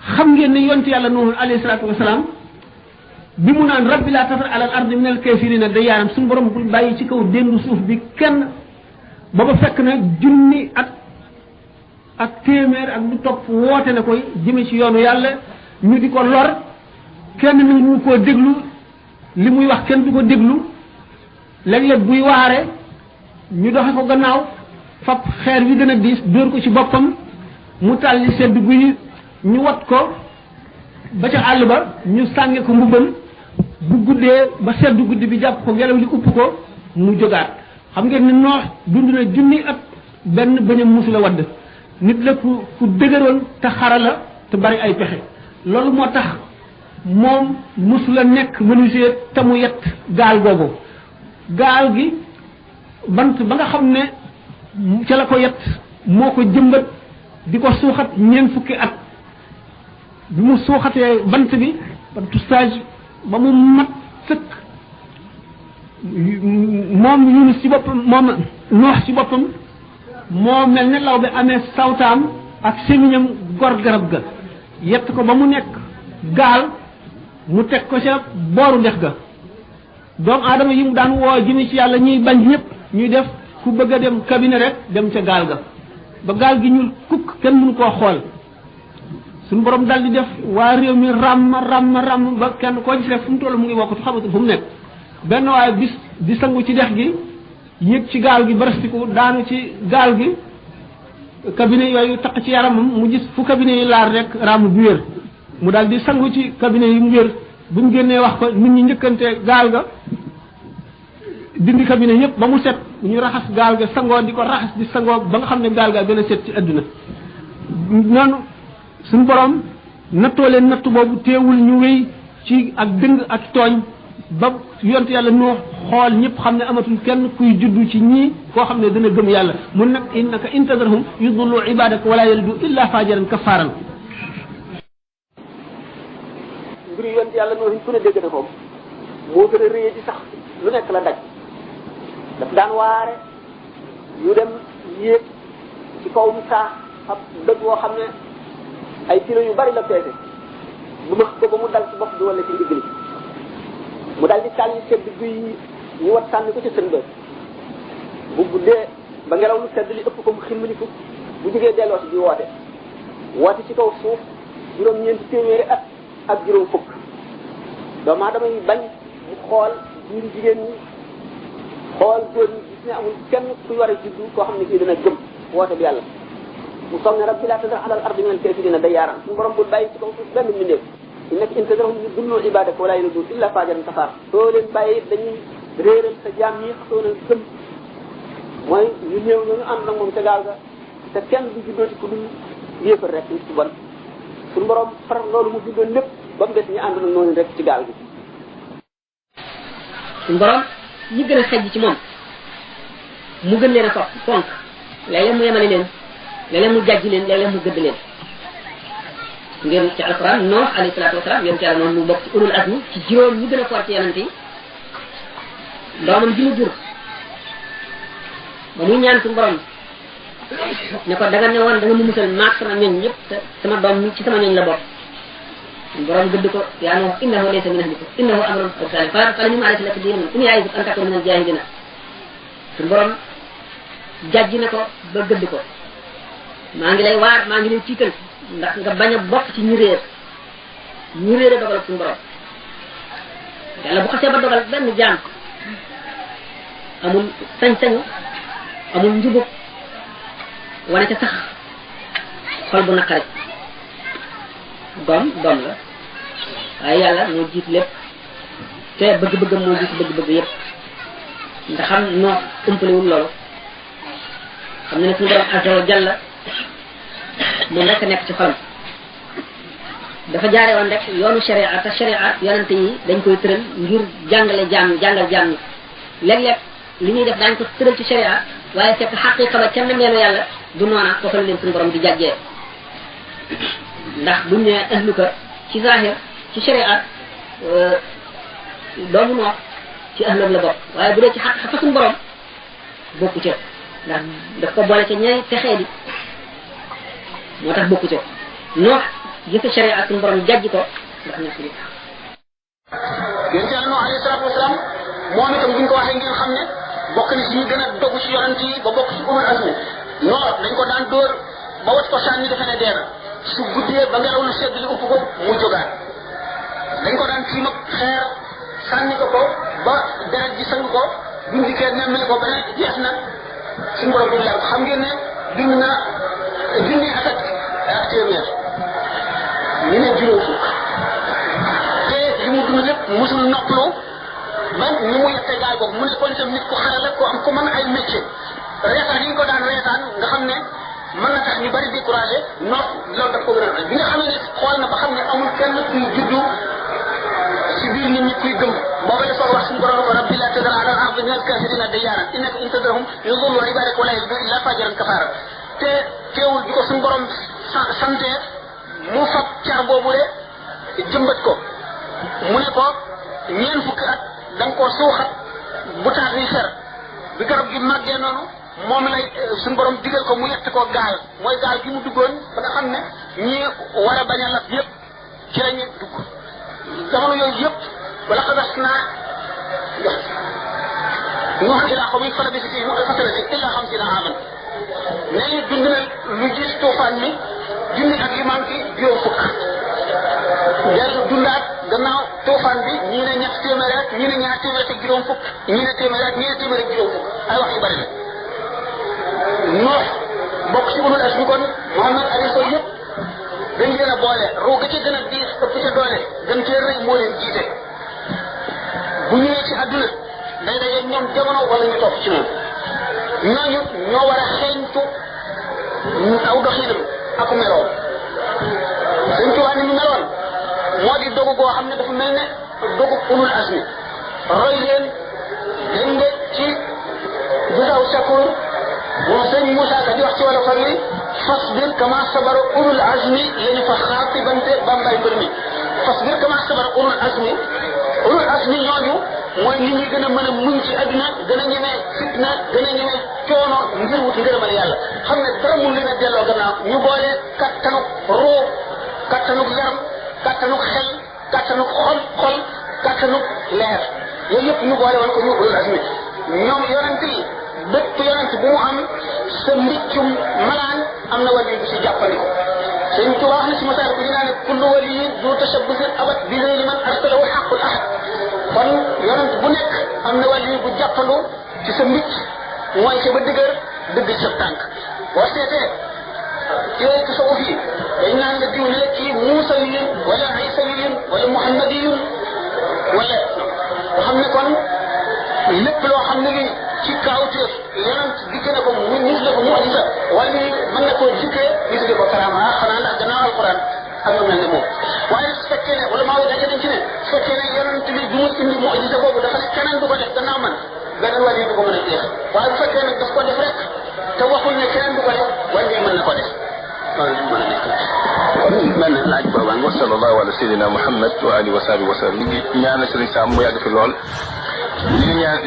xam ngeen ne yonent yàlla Nuux alayhi salaatu wasalaam bi mu naan rabbi laa tasar alal ardi minal kaafiriina dayyaaran suñu borom bul bàyyi ci kaw déndu suuf bi kenn booba fekk na junni ak téeméer ak lu topp woote na koy jëme ci yoonu yàlla ñu di ko lor kenn ni ñu koo déglu li muy wax kenn du ko déglu léeg-léeg buy waare ñu doxe ko gannaaw fab xeer wi gën a diis dóor ko ci boppam mu tàlli sedd guy ñu wat ko ba ca àll ba ñu sànge ko mbubbam bu guddee ba seddu guddi bi jàpp ko ngelaw li upp ko mu jógaat xam ngeen ni Noox dund na junni at benn bañam musu la wadd nit la ku dëgëroon te xara la te bari ay pexe loolu moo tax moom musu la nekk menuisier te mu yett gaal googu gaal gi bant ba nga xam ne ca la ko yett moo ko jëmbat di ko suuxat ñeent fukki at bi mu suuxatee bant bi bantu stage ba mu mat sëkk moom Yunus ci boppam moom Noox ci boppam moo mel ne law bi amee sawtaam ak sémiñam gor garab ga yett ko ba mu nekk gaal mu teg ko ca booru dex ga doomu aadama yi mu daan woo jëme ci yàlla ñuy bañ ñëpp ñuy def ku bëgg a dem cabinet rek dem ca gaal ga ba gaal gi ñuul kukk kenn mënu koo xool suñu borom daal di def waa réew mi ràmm ba kenn koo gis rek fu mu toll mu ngi wokkatu xamatul fu mu nekk benn waaye bis di sangu ci dex gi yéeg ci gaal gi barastiku daanu ci gaal gi cabinet yooyu taq ci yaramam mu gis fu cabinet yi laar rek ràmm bi wér mu daal di sangu ci cabinet yi mu wér bu mu génnee wax ko nit ñi njëkkante gaal ga dindi cabinet yëpp ba mu set ñu raxas gaal ga sangoo di ko raxas di sangoo ba nga xam ne gaal ga gën a set ci àdduna noonu suñu borom nattoo leen natt boobu teewul ñu wéy ci ak dëng ak tooñ ba yont yàlla Nuux xool ñëpp xam ne amatul kenn kuy juddu ci ñii koo xam ne dana gëm yàlla mun nag innaka intadarhum yudullu ibadaka wala yalidu illa fajaran kafaran mbiri yont yàlla Nuux ku ne dégg na ko moo gën a rëy di sax lu nekk la daj daf daan waare yu dem yéeg ci kaw mu saa ab dëgg woo xam ne ay kilo yu bari la peese bu ma ko ba mu dal ci bopp bi wala ci ndigg li mu dal di tàlli sedd guy ñu wat sànni ko ci sën ba bu guddee ba ngelaw lu sedd li ëpp ko mu ximmaliku bu jógee delloo si di woote ci kaw suuf juróom-ñeenti téeméeri at ak juróom fukk doomu aadama yi bañ mu xool biiru jigéen ñi xool góor ñi gis ne amul kenn kuy war a juddu koo xam ne kii dina gëm woote bi yàlla mu soog ne rabbi laa tadar alal ardi minal kaafiriina dayyaaran suñu borom bul bàyyi ci kaw suuf benn mbindeef innaka in tadarhum yudillu ibadaka wala yalidu illa fajaran kafaar soo leen bàyyi dañuy réeral sa jaam yi xasoo na gëm mooy ñu néew ñooñu ànd nag moom ca gaal ga te kenn du juddoo ci ku dul yéefar rek nit ku bon suñu borom far loolu mu bindoon lépp ba mu des ñu ànd nag noonu rek ci gaal gi suñu borom ñi gën a xejj ci moom mu gën leen a fonk léeg-léeg mu yemale leen léeg-léeg mu jàjj leen léeg-léeg mu gëdd leen ngeen ci alquran Nuux alayhi salaatu wasalaam yéen ci yàlla noonu mu bokk ci ulul azmi ci juróom ñi gën a fort ci yonent yi doomam ji mu jur ba muy ñaan suñu borom ne ko danga ne woon da nga mu musal maag sama ñoñ ñëpp te sama doom ci sama ñoñ la bokk suñu borom gëdd ko yaa Nuux innahu laysa min ahlika innahu amrun salih fa ñu ma alayka laka diina in ya'izuka an takuna min al-jaahiliina suñu borom jàjj na ko ba gëdd ko maa ngi lay waar maa ngi lay tiital ndax nga bañ a bokk ci ñu réer dogal suñu borom yàlla bu xasee ba dogal benn jaam amul sañ-sañu amul njubug wane ca sax xol bu naqari doom la waaye yàlla moo jiit lépp te bëgg-bëggam moo jiit bëgg-bëgg yépp nga xam noo ëmpalewul loolu xam ne ne suñu borom azza wa jalla moom rek a nekk ci xolam dafa jaare woon rek yoonu sharia te sharia yonente yi dañ koy tëral ngir jàngal jaam ñi léeg-léeg li ñuy def daañu ko tëral ci sharia waaye fekk xaqiqa ba ca meelu yàlla du noona foofu la leen suñu borom di jàjjee ndax buñ ne ahluka ci zahir ci sharia doomu Noox ci ahloom la bokk waaye bu dee ci xaqiqa fa suñu borom bokku ca ndax daf ko boole ca ñay texee di moo tax bokku ca Noox jëfe sharia ak suñu borom jàjj ko ndax ñàkk li yonent yàlla Nuux alayhi salaatu wasalaam moom itam buñ ko waxee ngeen xam ne bokk na ci ñi gën a dogu ci yonent yi ba bokk ci ulul azmi non dañ ko daan dóor ba wat ko sànni defe ne dee na su guddee ba ngelaw lu sedd li upp ko mu jógaat dañ ko daan tiim ak xeer sànni ko ba deret ji sang ko duñ dikkee nemmee ko ba ne jeex na suñu borom duñ leer xam ngeen ne dund na junni ak téeméer ñu ne juróom fukk te li mu dund lépp musul noppalu ba ni mu yette gaal boobu mu nekkoon itam nit ku xarala ko am ku mën ay métier reetaan yi ñu ko daan reetaan nga xam ne mën na tax ñu bari découragé noot loolu daf ko gën a bi nga xam ne xool na ba xam ne amul kenn kuy juddu ci biir nit ñi kuy gëm booba la soog wax suñu borom ko rabbi la tadar ala al ardi min al kafirina dayyaaran innaka in tadarhum yudillu ibadak wa la yalidu illa fajiran kafara te teewul bi ko suñu borom sante mu fab car boobule jëmbat ko mu ne ko ñeen fukki at da nga koo suuxat bu taat bi fer bi garab gi màggee noonu moom lay suñu borom digal ko mu yett ko gaal mooy gaal gi mu duggoon ba nga xam ne ñi war a bañ a lab yëpp ci lañu dugg jamono yooyu yëpp wala xadas naa nuuhan ilaa qawmihi falabisa fiihim alfa sanatin illaa xamsiina aaman nee dund na lu gis tuufaan mi junni ak yu manqué juróom fukk dellu dundaat gannaaw tuufaan bi ñii ne ñett téeméer ak ñii ne ñaar téeméer ak juróom fukk ñii ne téeméer ak ñii ne téeméer ak juróom fukk ay wax yu bari la Nuux bokk ci ulul azmi kon Muhammad alayhi salaam yëpp dañ leen a boole ruu ga ca gën a diis ëpp ca doole gën cee rëy moo leen jiite bu ñëwee ci àdduna day daje ñoom jamono wala ñu topp ci moom ñooñu ñoo war a xeeñtu aw doxinam ak meloom Sëñ Tuubaa ni mu meloon moo di dogu goo xam ne dafa mel ne dogu ulul azmi roy leen dégg nga ci Jazaaw Shakuur moom sëñ Moussa Ka di wax ci wala far yi fasbir kama sabara ulul azmi lañu fa xaatibante bambay mbir mi fasbir kama sabara ulul azmi ñooñu mooy nit ñi gën a mën a muñ ci àdduna gën a ñemee fitna gën a ñemee coono ngir wut ngërëmal yàlla xam ne dara mun leen a delloo gannaaw ñu boole kattanuk ruu kattanuk yaram kattanuk xel kattanuk xol kattanuk leer yooyu yëpp ñu boole woon ko ñu ulul azmi ñoom yonent yi bépp yonent bu mu am sa mbiccum malaan am na wali bu si jàppandiko sëñ Tuubaa wax na si masaal ko dinaa ne kullu waliyin du tashabbusin abat bi zeyli man arsalahu xaqul ahad kon yonent bu nekk am na wali bu jàppandu ci sa mbicc mooy ca ba dëgër dëgg ci sa tànk boo seetee yooyu tasawuf yi dañ naan nga diw ne kii muusawiyun wala isawiyun wala muhammadiyun wala nga xam ne kon lépp loo xam ne li ci kaawteef yonent dikke na ko mu nis la ko mu'jiza wala mën na koo jikkee ñu tuddee ko karaama xanaa ndax gannaaw alquran ak lu mel ne moom waaye su fekkee ne wala maa ngi daje nañ ci ne su fekkee ne yonent bi bu mu indi mu'jiza boobu dafa ne keneen du ko def gannaaw man benn wàll du ko mën a jeex waaye bu fekkee ne daf ko def rek te waxul ne keneen du ko def wàll mën na ko def loolu mën a nekk mel na laaj booba wa sallallahu ala sayyidina Muhammad wa alihi wa sahbihi wa sallam ñu ngi ñaanal Sëriñ Sam mu yàgg fi lool ñu ngi ñaan